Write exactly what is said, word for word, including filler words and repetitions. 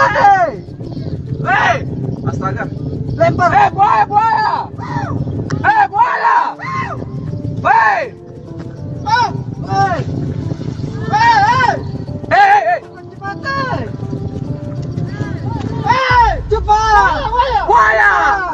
Hei! Hei! Astaga. Lempar. Eh, buaya, buaya! Eh, buaya! Hei! Ah! Hei! Hei, hei! Hei, hei, hei! Cepat, hei! Hei! Cepat! Buaya, buaya! Buaya!